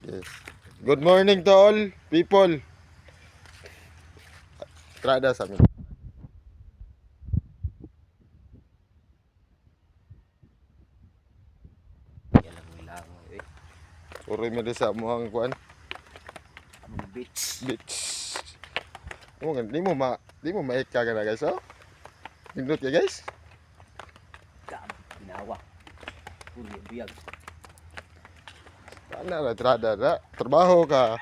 Yes. Good morning to all people. Trada sa amin. Langoy-langoy eh. Uroy mo sa muhang kuan. Among beach. Bitch. Oh, di mo maika ka na, guys, oh. Pindot ka, guys. Gam, ginawa. Puro biyag. Ana ra trada ra. Trabaho ka.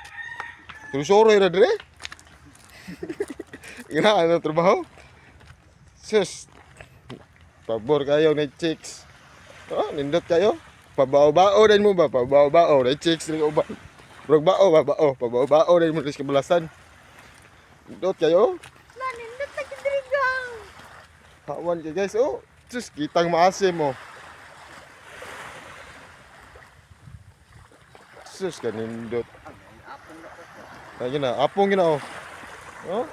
Suroy ra dire. Ina ano trabaho? Sus. Pabor kayo ni chicks. Oh, nindot kayo. Pabao-bao din mo ba? Pabao-bao ni chicks ni uban. Rog bao ba bao, pabao-bao din mo sa kabalasan. Nindot kayo. La, nindot na kidrigang. Hawan kay, guys. Oh, sus, kitang maasim mo. Sus, kanindot. Ay, gina, apong gina oh. Oh.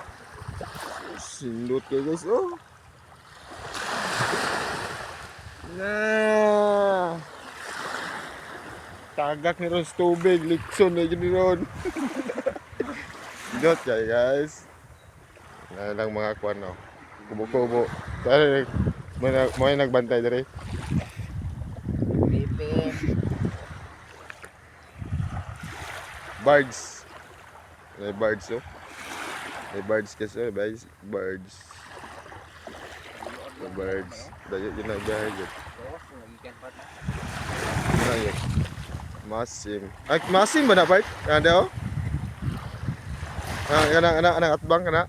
Sindot kayo, guys, oh. Na. Tagak ni ron sa tubig, litson na gini ron. Sindot kayo, guys. Na lang mga kwan oh. Kubo-kubo. Dahil may nagbantay dire. Pipi. Birds. May birds oh. May birds kasi oh. Birds. Birds. May birds. Dayo yun na biyahe yun. Gikan pa ta. Yun na yun. Masim. Ay, masim ba na part? Ano? Ah, kana kana kana atbang kana.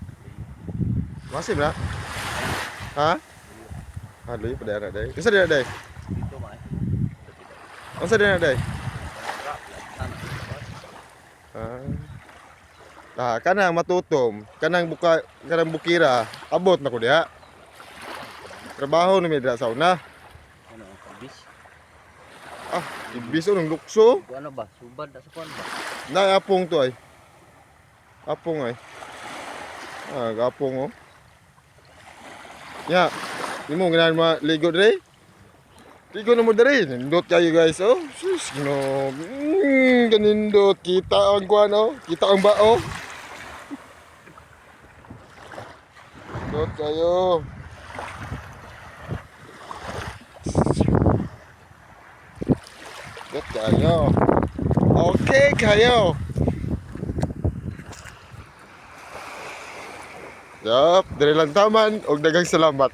Masim na. Ha? Ah, luyo pa na day. Unsa na day? Dito ba? Unsa na day? Ah. Ah, kanang matutom, kanang buka, kanang bukira, abot na ko diha. Trabaho na mi dira sa una. Ano ang kabis? Ah, ibis ng lukso. Ano ba? Subad na sa kuan ba? Na apong to ay. Apong ay. Ah, apong oh. Ya, imo ganahan ma ligo dre? Ligo na mo dre. Nindot kayo, guys, oh. Sus, no. Kanindot kita ang kuan oh. Kita ang bao. Nindot kayo. Nindot kayo. Okay kayo. Yup, dire lang taman og daghang salamat.